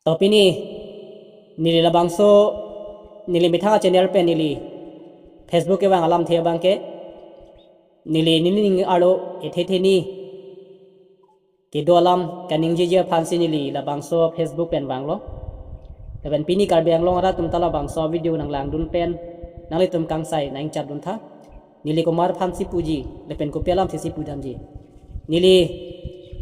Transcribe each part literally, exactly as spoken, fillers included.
To pini neli labangso neli methang a-channel pen neli Facebook kevang alamthe abangke neli neli ning arlo ethe theni kedo alam kaningjeje aphansi neli labangso Facebook pen vanglo. Lapen pini Karbi Anglong arat atum ta labangso video nanglangdun pen nanglitum kangsai nangchapdun tha. Neli komat aphansi puji lapen kopi alamthesi pudamji. Neli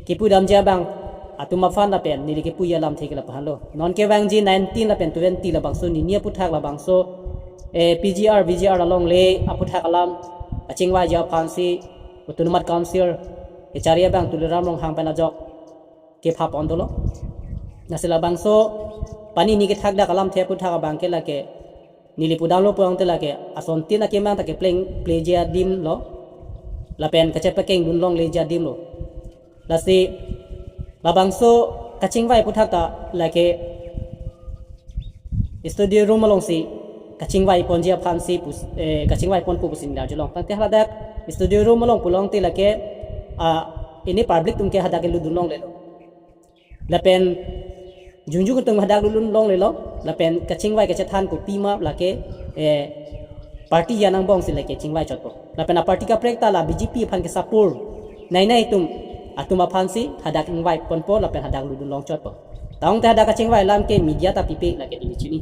kipudamji abang atum aphan lapen neli kipuji alamthe ke lapu-an lo. Non kevangji nineteen lapen twenty labangso nini aputhak labangso eh, P G R, V G R alongle aputhak alam kachingvaiji aphansi Autonomous Council kechari abang Tuliram Ronghang pen ajok kepha pon dolo. Lasi labangso pini neli kethakdak alamthe aputhak abangke lake neli pudamlo pulote lake asontin akemang ta kepleng pleji adim lo. Lapen kachepakengdun longleji adim lo. Lasi labangso kachingvai aputhak ta lake studio room alongsi kachingvai ponji aphansi pus, eh, kachingvai ponpo pusi neli arjulong. Tangte haladak studio room along pulote lake ah, pini public atum ke hadak lutdun longlelo. Lapen jongjong atum hadak lutdun longlelo. Lapen kachingvai kachethan kopima lake eh, party angbongsi lake chingvai chotpo. Lapen a-party kaprek ta la B J P aphan ke support nai nai atum atum aphansi hadak ingvai ponpo lapen hadak lutdun long chotpo. Tangte hadak kachingvai alam ke media ta pipe lake neli chini.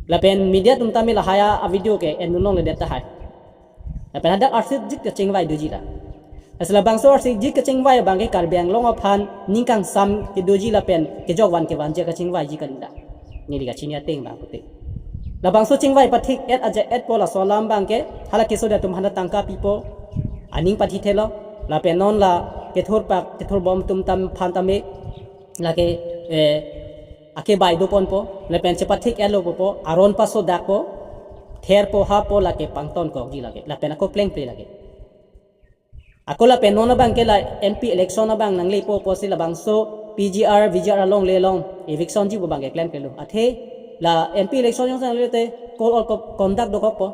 Lapen media atum tame lahai a-video ke endun longledet tahai. Lapen hadak arsik jik kachingvai doji la. Lasi labangso arsik jik kachingvai abangke Karbi Anglong aphan ning kangsam kedoji lapen kejok van kevanji kachingvaiji kali la. Neli kachini ateng abang pute. Labangso chingvai pathik-et ajat-etpo laso alam abangke hala keso atum aphan tangka pipo. Aning pathithelo. Lapen non la kethurpak kethurbom atum aphan tame lake eh, akebai do ponpo, lapen chepathik-etlo pupo, aron pasodakpo, therpo hapo lake pangtonkokji lake, lapen ako plengple lake. Ako lapen non abangke la M P election abang nanglepo pusi labangso P G R, V G R alongle along evictionji pu abangke klemklelo. Athe la M P election jongsi nanglete code of co-, conduct dokokpo.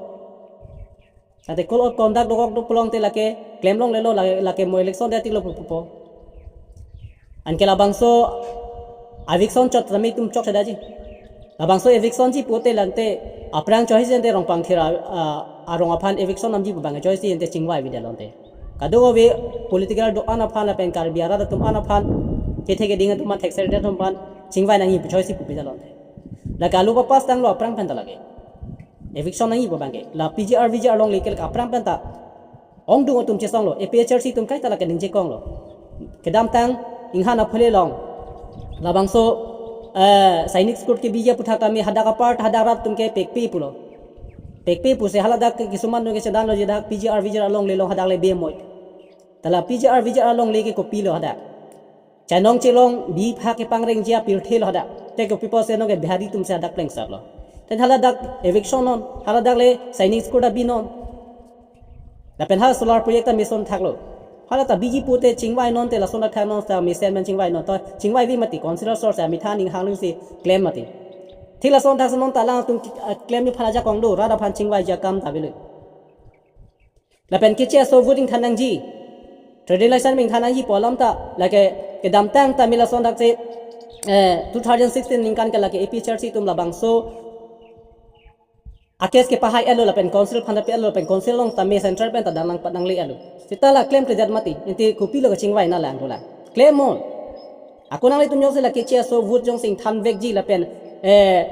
Tangte code of conduct dokok do pulote lake klem longlelo lake, lake mo election det-iklo pu pupo. Anke labangso eviction chot tame itum chokchedaji. Labangso evictionji pute lante aphrang choisi ante Rongpangthir a, a, arong aphan eviction damji pu abang choisi ante chingvai avedetlo ante. Kadokave political do-an aphan lapen Karbi arat atum an aphan kethe keding atum aphan thekser atum aphan chingvai nangji pu choisi pupedetlo ante. Lake alu papas tanglo aphrang pen ta lake. Eviction nangji pu abangke. La P G R V G R alongle ke lake aphrang pen ta ongdung atum chesonglo. A P H L C atum kaita lake ningje konglo. Kedamtang inghan aphule along labangso eh, Sainik School kebiji aputhak tame hadak apar hadak rat atum ke pekpe pulo. Pekpe pusi haladak ke kisuman atum ke chedanlo je dak P G R V G R alongle along hadak le bemoi. Ta la P G R V G R alongle ke kopilo hadak. Chainong chelong bipha kepangrengji apirthe lo hadak. Te kopi pusi nonke Bihari atumsi hadak plengsarlo. Te haladak eviction non, haladak le Sainik School ta binon. Lapen hala solar project ta mesen thaklo. Hala ta biji pute chingvai non te lason ta thak non ta mesen men chingvai non ta chingvaive mati councillor sor si amethan inghang lungsi klem mati. Thik lason thakse non ta alangtum ki-, ah, klemji aphan ajakong do, rat aphan chingvaiji akam ta avelo. Lapen keche aso vote ingthan nangji. Trade license ingthan nangji pu alam ta lake kedamtang tame lason thakse eh, two thousand sixteen ningkan ke lake A P H L C atum labangso a-case kepahai-etlo lapen council aphan ta pi-etlo lapen council along tame central pen ta dang nangpat nangle-etlo. Seta la klemkledet mati, ante kopilo kachingvai nanglang dolang. Klem non. Ako nanglitum jongsi la keche aso vote jongsi ingthan vekji lapen eh,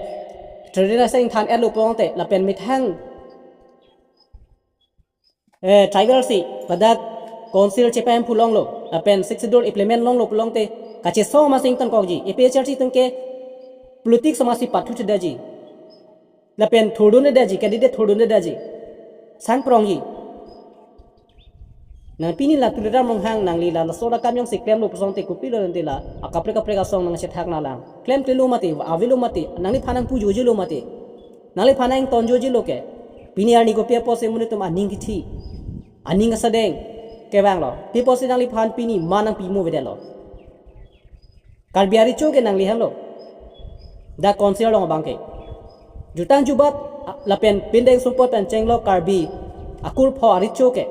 trade license ingthan-etlo pulote lapen methang eh, tribal si ladak council chepemphu longlo lapen Sixth Schedule implement longlo pulote kachesong amatsi ingtonkokji. A P H L C atum ke politics amatsi pathuthudaji. Lapen thurdundedaji, candidate thurdundedaji. Sangprongji. Nang pini la Tuliram Ronghang nangli la laso la kam jongsi klemlo pulote kopilo nangli la akaprek kaprek asong nangchethak nanglang. Klemklelo mati, avelo mati, nangliphan nangpujojilo mati. Nangliphan nangtonjojilo ke. Pini arni kopi apotsi monit atum aning kithi, aning kasadeng kevanglo. Pi apotsi nangliphan pini ma nangpimo avedetlo. Karbi arecho ke nangli henlo. Dak council along abangke. Jutang jubat lapen pindeng sumpot pen chenglo Karbi akur pho arecho ke.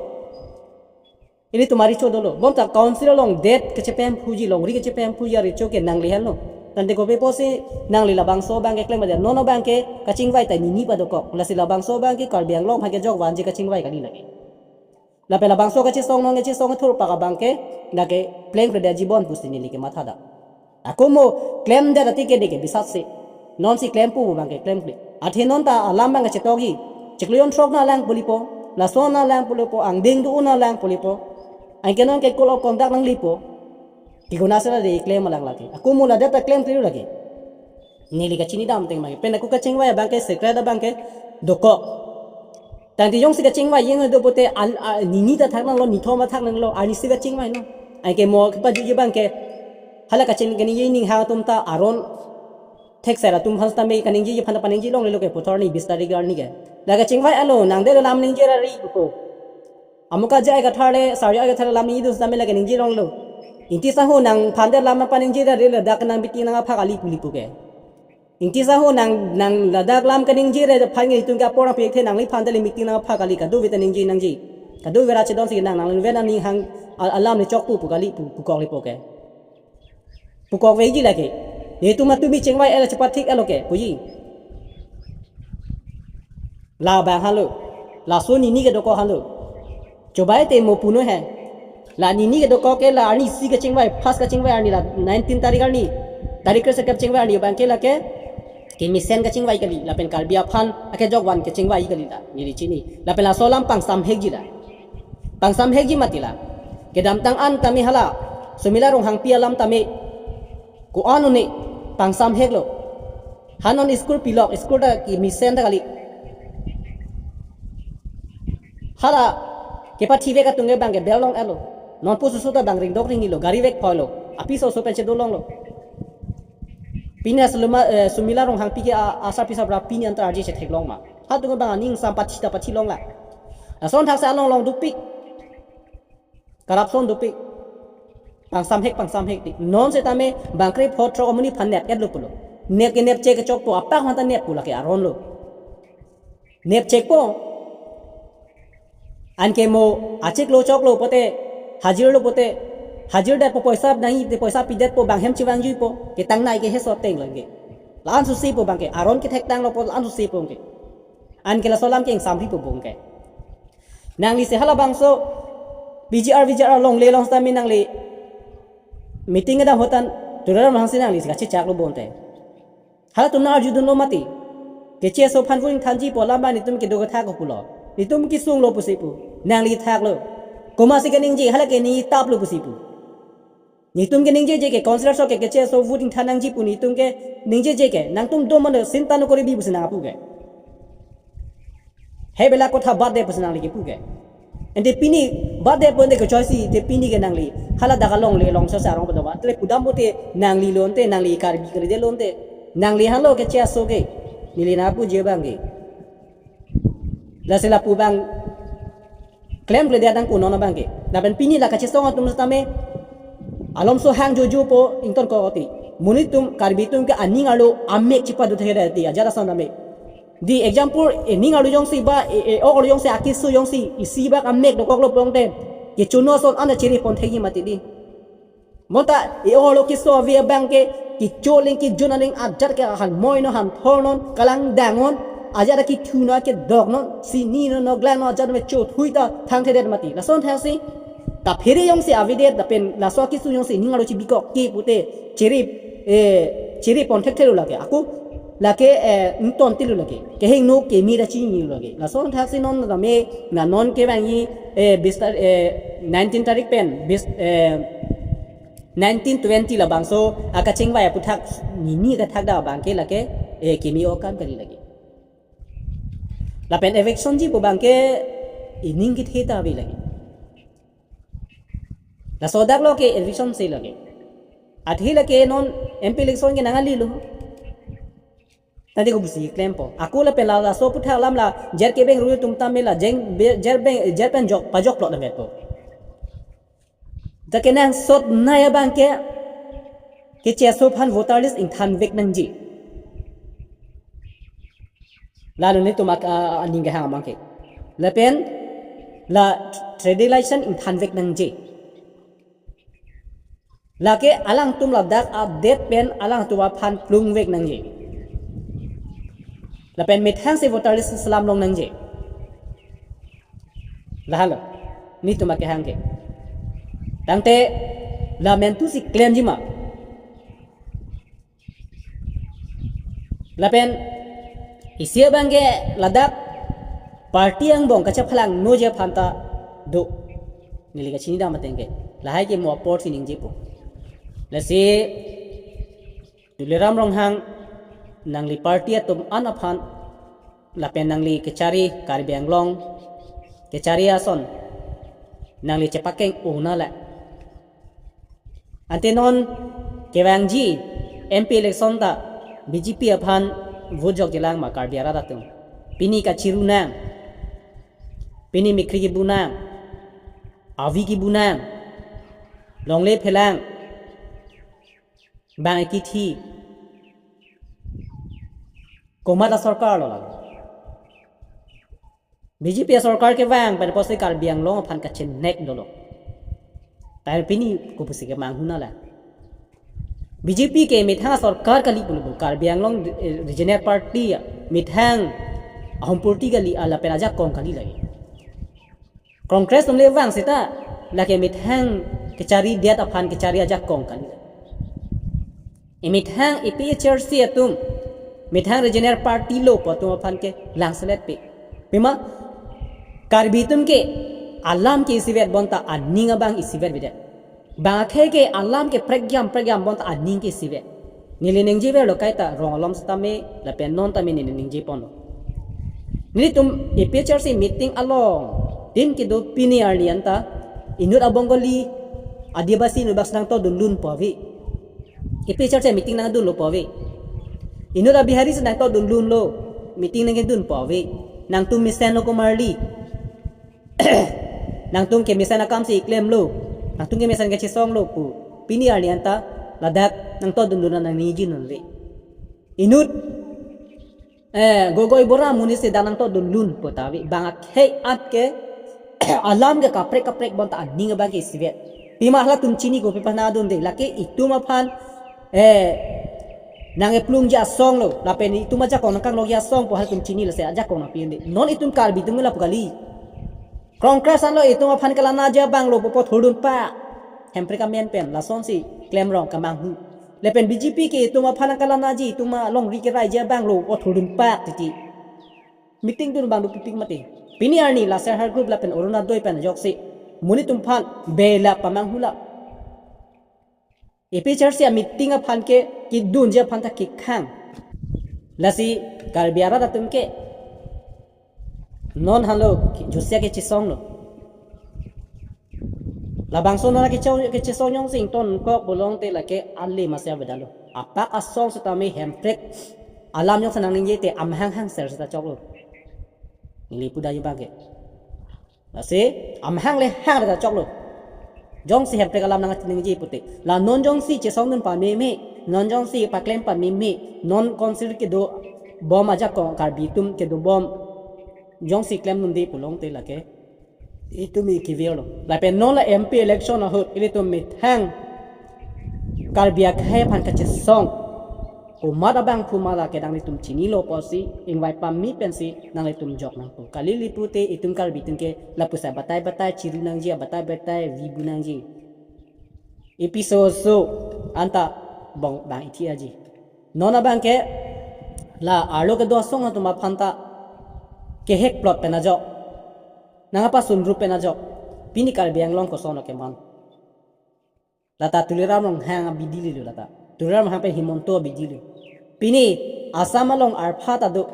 Ilitum arecho dolo. Bonta council along det kechepemphuji, longri kechepemphuji arecho ke nangli henlo. Tangte kopi pusi nangli labangso abangke klemkledet, non abangke kachingvai ta nini padokok. Lasi labangso abangke Karbi Anglong aphan kejok vanji kachingvai kali lake. Lapen labangso kachesong non kachesong thurpak abangke lake klemkledetji bon pusi neli kematha dak. Ako mo klemdet atike neke bisatsi. Nonsi klempo abangke klemkle. Athe non ta alam abangke chetokji. Chiklo jon throk nanglang pu lipo. Lason nanglang pu lipo. Angdeng do-o nanglang pu lipo. Anke non ke code of conduct nanglipo. Kikona sera de klem alang lake. Ako mo ladet ta klemkle lake. Neli kachini dam teng abangke. Pen ako kachingvai abangke secret abangke dokok. Tangte jongsi kachingvai jeng do pute al, a, nini ta thaknanglo, nithom ta thaknanglo, arnisi kachingvai no. Anke mo kepajuji abangke. Hala kaching kaningje ning hang atum ta aron thekser atum aphan sitame kaningjeji aphan ta paningje longlelo ke puthot arni bis tarik arni ke. La kachingvai alo, nangdet alam ningje ra ri ko. Amuka jai kathar le, sari ai kathar le lam ningje do sitame la kaningje longlo. Ingti sahu nangphan det alam paningje ra ri le dak nang meeting nangphak kali pu lipo ke. Ingti sahu nang, nang ladak alam kaningje ra aphan ke itum ke apor apik the nangliphan det le meeting nangphak kali, kadokave ta ningje nangji. Kadokave ra chedonsi nang, nang ven aning hang al-, alam le chokpo pu kali pu, pukok lipo ke. Pukok veji lake. Netum atum mi chingvai el chepathik elo ke, puji. Labang halo. Laso nini kedokok halo. Chobai te mo puno he. La nini kedokok ke la arnisi kachingvai, first kachingvai arni la nineteen tarik arni. Tarik kre-sirkep chingvai arni abangke lake kemesen kachingvai kali, lapen Karbi aphan akejok van kachingvai kali la, neli chini. Lapen laso alam pangsamhekji la. Pangsamhekji mati la. Kedamtang an tame hala Sumila Ronghangpi alam tame ko-an un-e pangsamheklo. Han non school pilok, school ta kemesen ta kali. Hala kepathivek atum ke abangke bel long elo. Non pusu suta bang ringdok ringnilo, gari vek phoilo. Apiso oso pen chedo longlo. Pini asluma, eh, Sumila Ronghangpi ke a-, asar pisa bra pini antar arje chetheklong ma. Hatung abang aning sam pathi ta pathi long la. Lason thaksi along long dopik. Corruption dopik. Pangsamhek, pangsamhek ti. Non setame bang kre-pho throk amonit aphan nep-etlo pulo. Nep ke nepchek kechokpo, apak aphan ta neppo lake aron lo. Nepchekpo. Anke mo achiklo choklo pote, hajirlo pote, hajir detpo poisa nangji te poisa pidetpo bang hem chevangjuipo, ketang nai ke heso ateng lake. La-an susipo abangke, aron kethektanglo po la-an susipo ke. Anke laso alam ke ingsamripo abangke. Nangli se halabangso P G R V G R longle long sitame nangli meeting kedam ahut an Tuliram Ronghang si nangli se kachechaklo bonte. Halatum nang arjudunlo mati. Keche aso aphan vote ingthanji pu alam abang netum kedo kethak pulo. Netum kesunglo pusi pu. Nangli thaklo. Komatsi kaningje, hala ke neli taplo pusi pu. Netum keningjeje ke councillor so ke keche aso vote ingthan nangji pu netum keningjeje ke. Nangtum do mane sinta no koribi pusi nangpu ke. He bela kotha birthday pusi nangli kepu ke. Ante pini birthday pu ante kechoisi, ante pini ke nangli. Hala dak alongle long so sarong pada ba. Ante pudam pute nanglilo ante, nangli Karbi kalidet lo ante. Nangli halo keche aso ke. Neli nangpuji abangke. Lasi lapu abang klemkledet nangkok non abangke. Lapen pini la kachesong atum sitame alomso hang jojo po ingtonkok ti. Monit atum Karbi atum ke aning arlo amek chepadu thekthedet ti ajat ason amek. Di example, ening arlo jongsi ba, e, e-ok arlo jongsi, akeso jongsi, isi bak amek dokoklo pulote, kechono ason anta chere pon thekji mati di. Bonta e-ok arlo keso ave abangke, kecho aling kejun aling ajat ke han moi non, han thor non, kalang dang non, ajat kethu non, kedok non, sini non, noklang non, ajat me chothui ta thangthedet mati. Lason thaksi, kaphere jongsi avedet, lapen laso akeso jongsi ning arlo chebikok ke pute, chere, eh, chere pon thekthelo lake. Ako lake, eh, ingtontilo lake. Kehingno keme ta chinilo lake. Lason thaksi non tame, na non kevangji, eh, bis tar-, eh, nineteen tarik pen, bis, eh, nineteen twenty labangso akachingvai aputhak nini kethak da abangke lake, eh, keme-o akam kali lake. Lapen evictionji pu abangke ining kethe ta ave lake. Laso dak lo ke eviction si lake. Athe lake non M P election ke nangalilo. Tadi ko busi klempo. Ako lapen la laso aputhak alam la jer kebeng ru atum tame la jeng be-, jer beng, jer pen jok pajoklo lamepo. Dak kenangsot nai abangke keche aso aphan voter list ingthanvek nangji. Lalo netum ak-, a-, a-, aning kehang abangke. Lapen la trade license ingthanvek nangji. Lake alangtum ladak update pen alangtum aphan plungvek nangji. Lapen methang si voter list selam long nangji. Lahelo. Netum akehang ke. Tangte la mentu si klemji ma. Lapen isi abang ke ladak party angbong kachephalang noji aphan ta do. Neli kachinidam ateng ke. Lahai ke mo apor si ningjepo. Lasi Tuliram Ronghang, nangli party atum an aphan lapen nangli kechari Karbi Anglong kechari ason nangli chepakeng unala. Ante non kevangji M P election ta B J P aphan vote jokjelang ma Karbi arat atum. Pini kachiru nang. Pini mikri kebu nang. Avi kebu nang. Longle phelang. Bang ekithi. Komat asorkar lo lang. B J P asorkar kevang pen apotsi Karbi Anglong aphan kachenek dolo. Tar pini kopusi kemanghu nala. B J P ke methang asorkar kali pulo, Karbi Anglong, eh, Regional Party ya, methang ahom party kali, ala pen ajakong kali lagi. Congress atum le vang seta, lake methang kechari det aphan kechari ajakong kali. Emethang A P H L C atum, methang regional party lo pu atum aphan ke langselet pe. Pima Karbi atum ke alam ke isivet bonta aning abang isivet vedet. Bang akhei ke alam ke prekjam prekjam bonta aning ke isivet. Neli ningjeverlo kaita rong alom setame lapen non tame neli ningjeponlo. Nelitum A P H L C meeting along, tin kedo pini arni anta inut a Bengali, Adivasi inut bak nangtodun lun pu ave. A P H L C meeting nangdunlo pu ave. Inut a Bihari si nangtodun lunlo, meeting nangkedun pu ave. Nangtum mesenlo komarli. Nangtum kemesen akam si klemlo. Nangtum kemesen kachesonglo pu. Pini arni anta ladak nangtodun lun nang niji non ave. Inut, eh, Gogoi Bora amonit si dak nangtodun lun pu ta ave. Bang akhei at ke alam ke kaprek kaprek bonta aning abang ke isivet. Pima halatum chini kopi panadunde. Lake itum aphan, eh, nang-eplungji asong lo. Lapen itum ajakong nangkanglokji asong pu halatum chini lasi ajakong nangpi-unde. Non itum Karbi atum lapu kali. Congress anlo itum aphan kalanaji abang lo pu pothurdun pa. Hemprek amen pen lasonsi klemrong kemanghu. Lapen B J P ke itum aphan kalanaji, itum alongri keraiji abang lo pothurdun pa titi. Meeting dun abang dopikpik mati. Pini arni la Self Help Group lapen Orunodoi pen ajoksi monit atum aphan bela pamanghu la. A P H L C ameeting aphan ke kedunji aphan ta kekhang. Lasi Karbi arat atum ke non halo jusia kechesonglo. Labangso non kechesong, kechesong jongsi ingtonkok pulote lake ale masi avedetlo. Apak asong setame hemprek alam jongsi nangningje te amahang hangser seta choklo. Neli pudai abang ke. Lasi amahang le hang ta choklo. Jongsi hemprek alam nangningje pute. La non jongsi chesongdun pameme, non jongsi paklem pameme, non council kedobom ajakong Karbi atum kedobom jongsi klemdunde pulote lake itum ke virlo. Lapen non la M P election ahut ilitum methang Karbi akhei aphan kachesong komat abangphu ma lake nanglitum chinilo pusi ingvai pame pensi nanglitum jok nangpo. Kali pute itum Karbi atum ke lapusi batai batai chiru nangji, batai batai vibu nangji. Episode so anta bong bang ithi aji. Non abang ke la arlo kedo asong atum aphan ta kehek plot pen ajok. Nangpasun rup pen ajok. Pini Karbi Anglong koson lo keman. Lata Tuliram Ronghang abidi lo lata. Tuliram Ronghang pen Himanta abidi lo. Pini Assam along arpha ta do.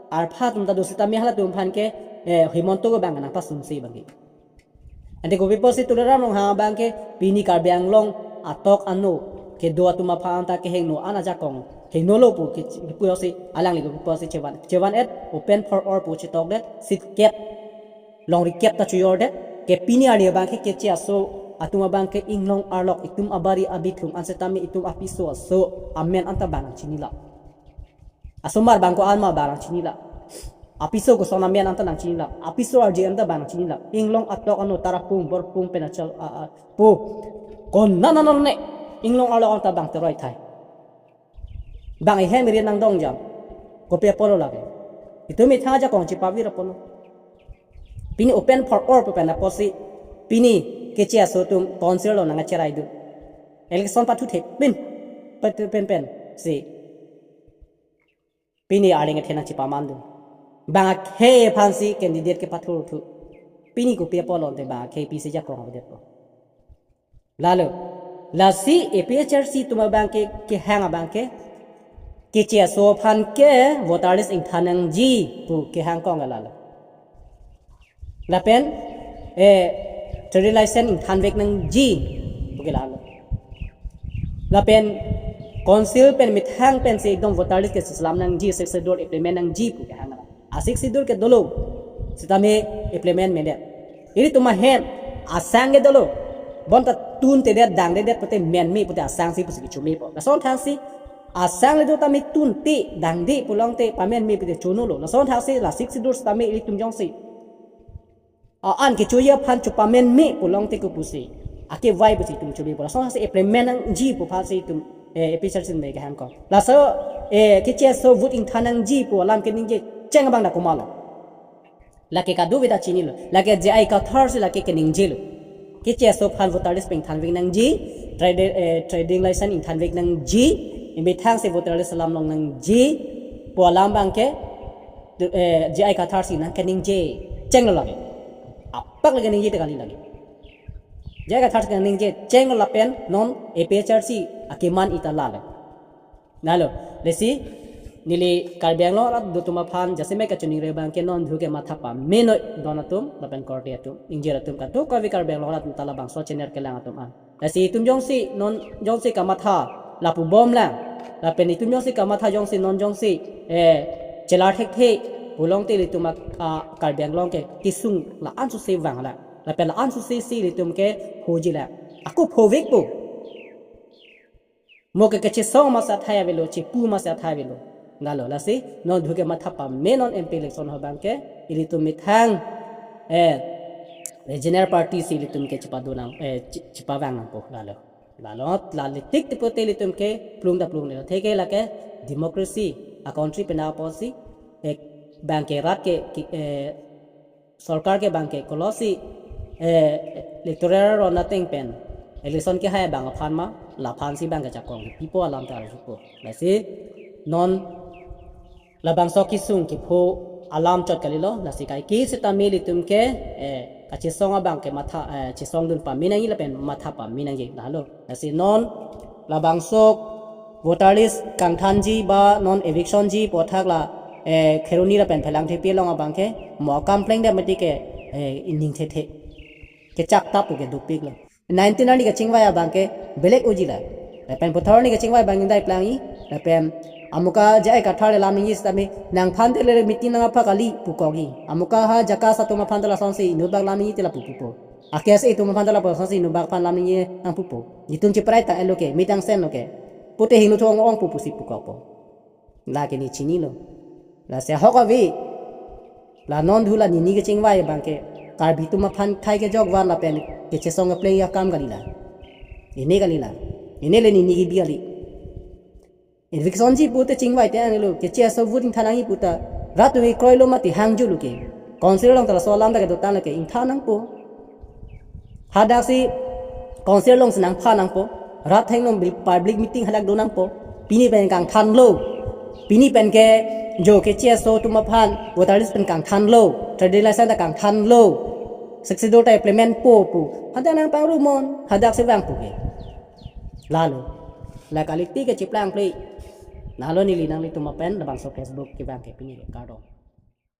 Arpha atum ta do setame halatum aphan ke, eh, Himanta ke bang nangpasunse abang ke. Ante kopi pusi Tuliram Ronghang abang ke pini Karbi Anglong atok ano kedo atum aphan ta kehingno an ajakong. Hingnolo pu ke, pusi alangli kopi pusi chevan. Chevan-et open for all pu chetokdet, seat kep. Longri kep ta chojordet, ke pini arni abang ke keche aso atum abang ke inglong arlok itum abari abithung an setame itum apiso aso amen anta bang chinilo. Asomar bang ko-an ma bang chinilo. Apiso koson amen anta nangchinilo. Apiso arje anta bang chinilo. Inglong atok ano Tarapung, Borpung pen achal a, a, po. Konat anon ne. Inglong arlo anta bang teroi thai. Bang ehem iri nangdong jam. Kopi apotlo lake. Itum methang ajakong chipavir apotlo. Pini open for all pu pen apotsi. Pini keche aso atum council along nangcherai dun. Election pathu thepin. Pathu pen pen. Si. Pini arleng athe nangchipaman dun. Bang akhei aphansi candidate kepathurthu. Pini kopi apotlo te bang akhei pisi jakong avedetpo. Lalo, lasi A P H L C atum abang ke, kehang abang ke, keche aso aphan ke voter list ingthan nangji pu kehang kong lalo. Lapen, eh, trading license ingthan vek nangji pu ke lalo. Lapen, council pen methang pensi ekdom voter list ke slam nangji, Sixth Schedule implement nangji pu kehang lalo. A Sixth Schedule ke dolo. Sitame implement medet. Ilitum ahem asang ke dolo. Bonta tuntedet dangdedet pute menme pute asangsi pusi kechomepo. Lason thaksi asang le do tame tunte dangde pulote pamenme pute chonolo. Lason thaksi la Sixth Schedule sitame ilitum jongsi a-an kechoji aphan chopamenme pulote kopusi. Akevai pusi itum chomepo. Lason thaksi implement nangji pu aphansi itum, eh, A P H L C me kehang kong. Laso, eh, keche aso vote ingthan nangji pu alam keningje cheng abang dak komatlo. Lake kadokave ta chinilo. Lake J I Kathar si lake keningjelo. Keche aso aphan voter list pen ingthan vek nangji, trade-, eh, trading license ingthan vek nangji, methangsi voter list lam long nangji pu alam abang ke, eh, J I Kathar si nangkeningje chenglo lake. Apak lake ningje te kali lake. J I Kathar si ningje chenglo lapen non A P H L C akeman ita lalo. Lalo, lasi, neli Karbi Anglong arat do atum aphan, jasemet kachiningri abang ke non dhuke matha pamenoi don atum, lapen korte atum, ingjir atum kadokave Karbi Anglong arat ta labangso channel kelang atum an. Lasi itum jongsi, non jongsi kamatha, lapu bomlang, lapen itum jongsi kamatha jongsi, non jongsi, eh, chelar thekthe, pulote ilitum a, a, Karbi Anglong ke, kesung la-an susi vanglang, lapen la-an susi si ilitum ke phojilang. Ako phovekpo. Mo ke kechesong masi athai avelo, chepu masi athai avelo. Lalo, lasi, non dhuke matha pame non M P election ahut abang ke, ilitum methang, eh, regional party si ilitum ke chipadonang, eh, chi-, chipavang nangpo, lalo. Lalo, lale tik tipo te ilitum ke, plung ta plung le. Theke lake, democracy, a country pen apotsi, eh, abang ke rat ke, ki, eh, sorkar ke abang ke kolosi, eh, electoral roll ateng pen election kehai abang aphan ma, laphansi abang ke jakong pipo alam ta arjupo. Lasi non labangso kesung kepho alam chot kalilo, lasi kaike sitame ilitum ke, eh, kachesong abang ke matha, eh, chesong dun pame nangji lapen matha pame nangji lalo. Lasi non labangso voter list kangthanji ba non eviction ji pu athak la, eh, Kheroni lapen Phelangthepi along abang ke mo complain de mati ke, eh, ining thethe. Kechak tap ke dopiklo. Nineteen arni kachingvai abang ke belek ujila. Lapen puthot arni kachingvai abang indai plangji. Lapen amuka J I Kathar le lam nangji sitame nangphan te le meeting nang apha kali pukokji. Amuka ha JACAS atum aphan ta lasonsi inut bak lam nangji te lapu pupo. A KSA atum aphan ta lapu lasonsi inut bak aphan lam nangji nangpupo. Itum chiprai tanglo ke, mi tangsenlo ke. Pute hingno thong ong pupusi pukokpo. Lake ne chinilo. Lasi ahok ave. La non dhu la nini kachingvai abang ke. Karbi atum aphan thai kejok van lapen kechesong kepleng akam kalila. Ine kalila. Ine le nini kebi kali. Eviction ji pute chingvai te anglo. Keche aso vote ingthan nangji puta. Rat atum kroilo mati hangjulo ke. Council along ta laso alam ta kedotan lo ke. Ingthan nangpo. Hadaksi council alongsi nangphan nangpo, rat atheng along bil-, public meeting hadak do nangpo, pini pen kangthanlo, pini pen ke jo keche aso atum aphan, voter list pen kangthanlo, trading license ta kangthanlo, Sixth Schedule ta implement po pu, hadak nangpangrummon, hadaksi vangpo ke. Lalo, la kali tik ke chiplang ple, lalo neli nanglitum apen, labangso Facebook kevang ke pini ke kardom.